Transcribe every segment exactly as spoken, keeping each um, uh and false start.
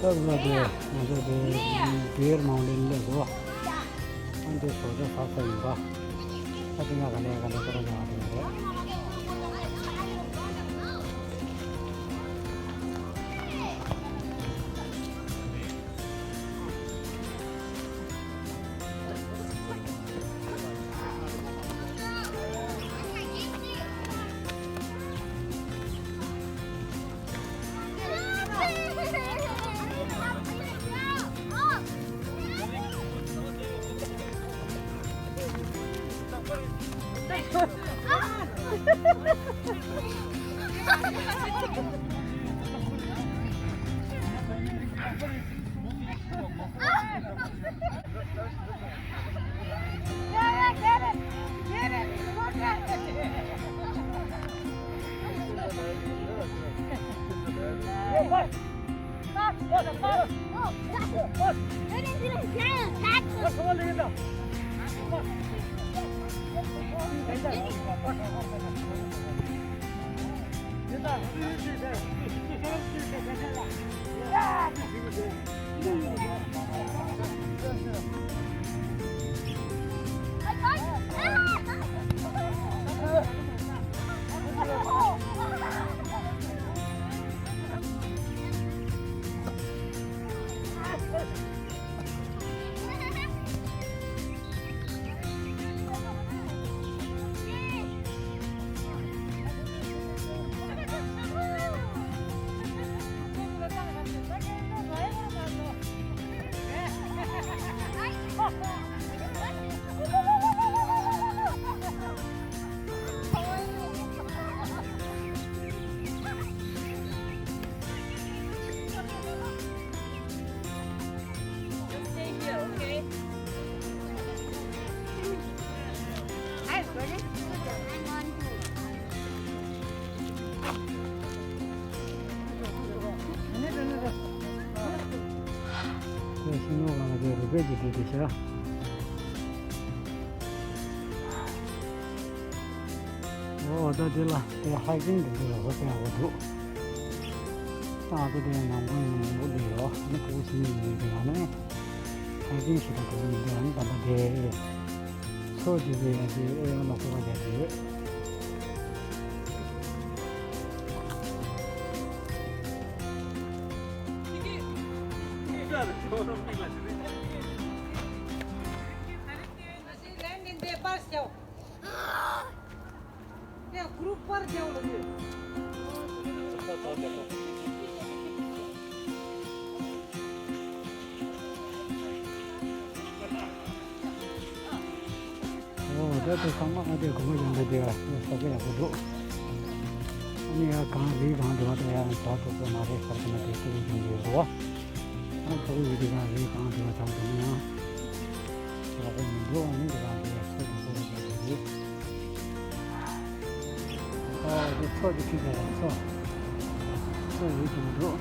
སྐབས་ལ་དེ་ང་ཚོ་དེ་བེར་མང་ལེན་ལས་གོ། ཨ་འདི་བཟོ་ཆ་ཟབ་ས་ཡིན་པ། ཨ་དེ་ང་ག་ལས་ག་ལས་ཀོ་ར་ཡང་དེ་རེད། ཤིང་ལོ་གང་ལ་རུས་སྦལ་གྱི་འདུས་ཏེ་ཤ། འོ་ད་དེ་ལ་དེ་ཧའི་ཀིང་དེ་འདྲ་རོགས་པ་སྤྲད་དགོས་འདུག་ཨ་ད་དེ་ནང་ཁོངས་ནས་མང་པོ་སླེབས་ཡོད། ཨ་ནི་ཕྲུ་གུ་ཕྱི་ནས་ཡིན་དུས་ང་ནི་ཧའི་ཀིང་ཞིག་དང་དེ་འདྲ་མི་འདུག་ཨ་ནི་ད་ལྟ་དེ་མཚོ་དེ་ཚོ་ཡང་དེ་ཨེ་ཡང་ལ་ཁོ་པ་རྒྱག་གི་ཡོད། འོ་ད་དེ་ཚང་མ་ང་དེ་དགོང་མོ་ཡོང་གི་དེ་ས་ག་ཡག་པོ་འདུག་ཨ་ནི་ཡ་གང་རི་གང་དེ་བ་དེ་ཡ་ནི་ཟ་ཐུབ་ས་མ་རེད། ས་ག་ན་དེ་ཏོག་ཙམ་ཡོད་རེད་བ། ཨ་ཕ་གི་ཡི་དེ་གང་རི་གང་དེ་བ་ཚང་དུ་ནི་ཡང་ཡག་པོ་མི་འདུག་ཨ་ནི་དེ་གང་དེ་ཡ་ཚོ་དེ་ཚོ་རེད་དེ་རེད། ཨ་དེ་ཚོ་དེ་ཁྱི་དེ་ཚོ་ཚོ་ཡོད་ཀྱི་མི་འདུག་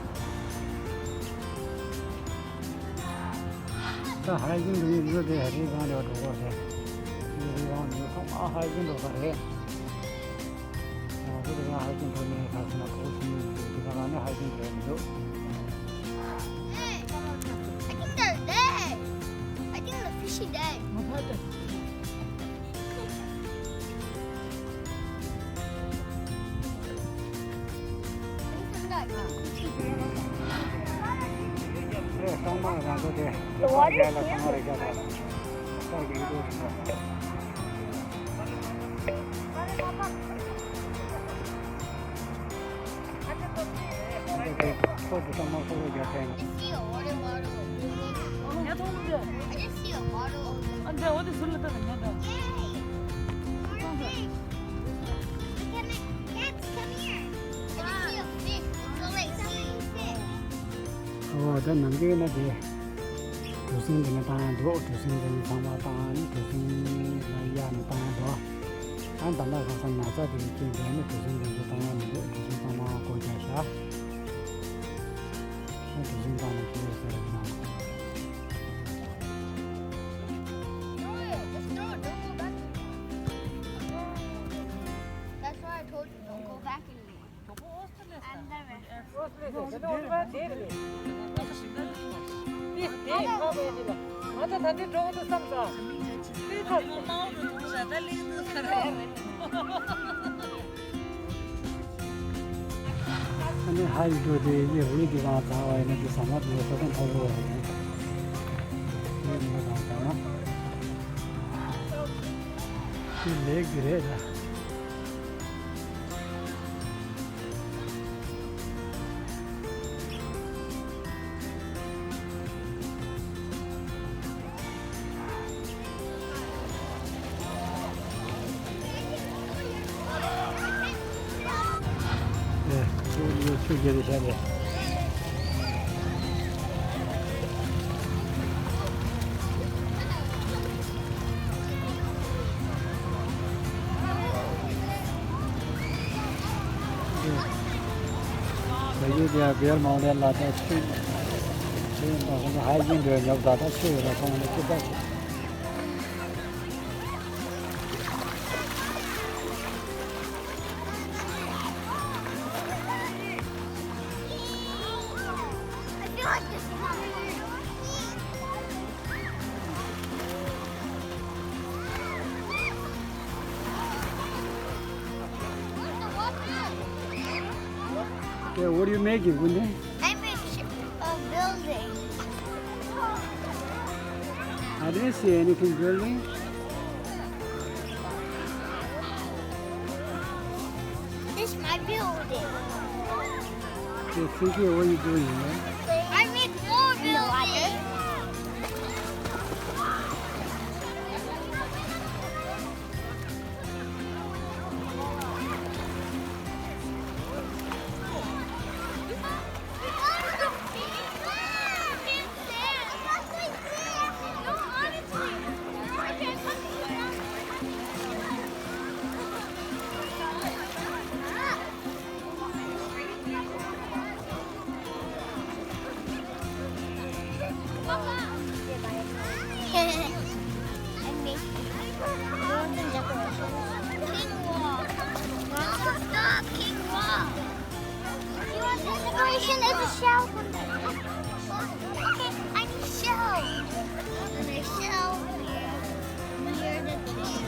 ད་ཧའི་ཀིང་འགྲོ་ཡི་འགྲོ་དེ་རི་སྒང་ལ་འགྲོ་དགོས་རེད། རི་སྒང་ནས་ཚང་མ་ཧའི་ཀིང་འགྲོ་ས་རེད། ང་ཚོ་དེ་སྒང་ཧའི་ཀིང་འགྲོ་ནས་ད་ཚོ་ན་གོ་ཤེས་ཀྱི་འདུག་དེ་སྒང་ལ་ནི་ཧའི་ཀིང་འགྲོ་ཡི་མི་འདུག Hey, I think they're dead. I think the fish is dead. I just see a water bottle. I just see a bottle. Yay! More fish. Look at my cats, come here. I just see a fish. It's only a fish. ཨོ་ད་ནམ་རྒྱུན་ན་དེ་གྲུ་གཟིངས་དེ་ནས་བཏང་ཡ་འདུག་གྲུ་གཟིངས་དེ་ནས་ཚང་མ་བཏང་ནས་གྲུ་གཟིངས་ལ་གཡར་ནས་བཏང་ཡ་འདུག་ཨ་ད་ལྟ་ཁ་སང་ན་ཚ་དེ་རྐྱེན་གྱིས་ནི་གྲུ་གཟིངས་དེ་ཚོ་བཏང་ཡ་མི་འདུག་གྲུ་གཟིངས་ཚང་མ་སྒོ་རྒྱག་ཤག་ཨ་གྲུ་གཟིངས་བཏང་ན་ཁྱོད་ཟེར་ན། That's why I told you don't go back in there. And the rest. དེ་དེ་ཁ་བས་དེ་ལ་ང་ཚོ་ད་ལྟའི་འགྲོ་འདུག་བསམ་སོང་། དེ་ཁ་ལ་མང་རུ་འདུག་ས་ད་ལེགས་འདུག་ས་རེད། ཨ་ནི་ཧ་ཡི་འགྲོ་དེ་ཡི་རུས་དེ་གང་ཚ་བ་ཡིན་ན་དེ་ཟ་མ་དེ་ལ་ས་ཁོང་ཐོག་རུ་བ་ཡིན་ན་དེ་ཡི་མི་གང་ཚ་ན་དེ་ལེགས་དེ་རེད་ད། ཆུ་རྒྱལ་དུ་ཤར་རེད། ད་ཡོད་ཀྱང་བེར་མང་ལས་ལ་ད་ཆུ་ཆུ་ཡིན་པ་ཁོང་ཚོ་ཧའི་ཀིང་འགྲོ་ཉོབ་ད་ད་ཆུ་ཡོད་ལ་ཁོང་ལ་ཆུ་ད། I feel like this is not Okay, what are you making, Gunde? I make sh- a building. I didn't see anything building. This is my building. Hey, Pinky, what are you doing, man? I make more buildings. King Wall. Stop, King Wall. This version is a shell from the. Okay, I need shell. And a shell near, near the king.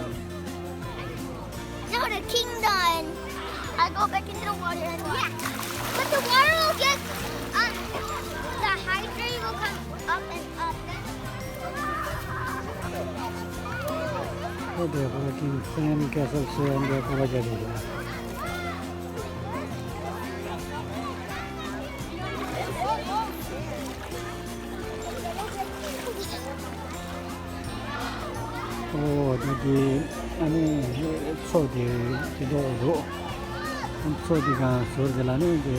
No, the king done. I go back into the water and yeah. But the water will get, um, the hydrate will come up and up. ཨོ་དེ་ཁོ་ཀིང་སན་ཀེ་སལ་སུ་ཨན་དེ་ཁོ་བ་ཇ་དེ་ཞིག་ཨོ་ད་དེ་ཨ་ནི་མཚོ་དེ་དེ་འདྲ་འདུག་མཚོ་དེ་གང་ཟུར་དེ་ལ་ནི་དེ་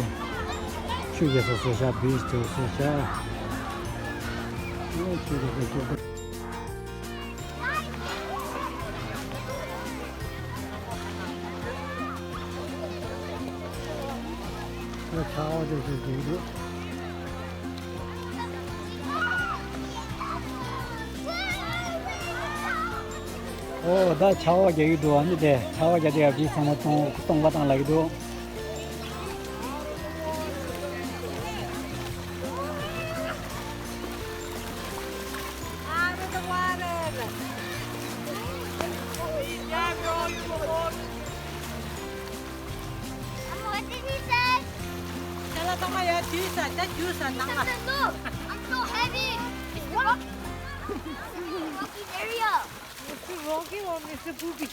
ཆུ་རྒྱས་སོ་སོ་ཤ་བིས་དེ་སོ་ཤ་ཨ་ཆུ་དེ་དེ་ཆུ་དེ། ཆར་པ་དེ་ཚོ་རྒྱག་གི་འདུག་ཨོ་ད་ཆར་པ་རྒྱག་གི་འདུག་ཨ་ནི་དེ་ཆར་པ་རྒྱག་དེ་ཡ་བི་ཚང་མ་གཏོང་གཏོང་པ་བཏང་ལབ་ཀྱི་འདུག Out of the water. What did he say? Tell us, oh my God, Jesus, that Jesus, He said, "Look, I'm so heavy. It's rock-, it's a rocky area." Mister Rocky or Mister Booby?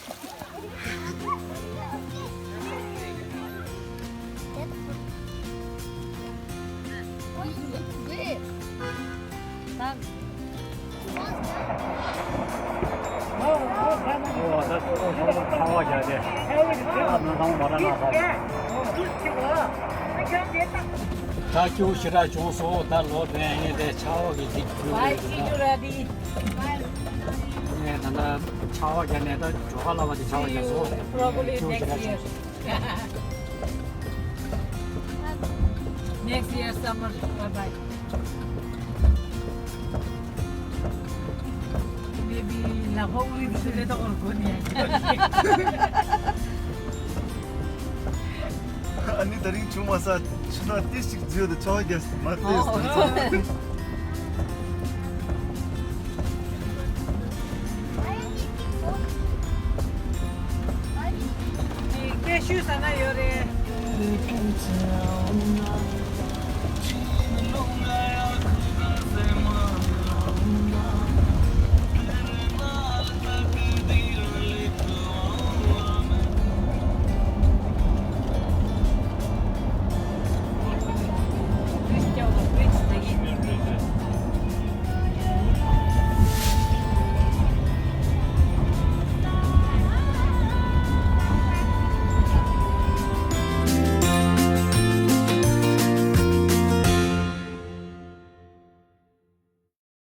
What is this? ད་སྐྱིད་པོ་ཞེ་དྲག་བྱུང་སོང་། ད་ལོ་དྲན་ངས་དེ་ཆར་པ་གི་ཅིག་གྱུར་རེད་ད། ངས་ད་ལྟ་ཆར་པ་བརྒྱབ་ནས་ད་ཇོ་ཁ་ལ་བ་དེ་ཆར་པ་བརྒྱབ་སོང་། སྐྱིད་པོ་ཞེ་དྲག་བྱུང་སོང་། Next year summer, bye bye. Maybe ལག་པ་དབུལ་དུ་ལས་ཐོག་ལ་གོ་ནས། ཨ་ནི་ད་རིང་ཆུ་མ་ས་ཆུ་ནག་ཏི་ཞིག་འཛུལ་དུ་ཆར་པ་བརྒྱབ་མ་ཏི། དུས་ས་ན་ཡོད་རེད།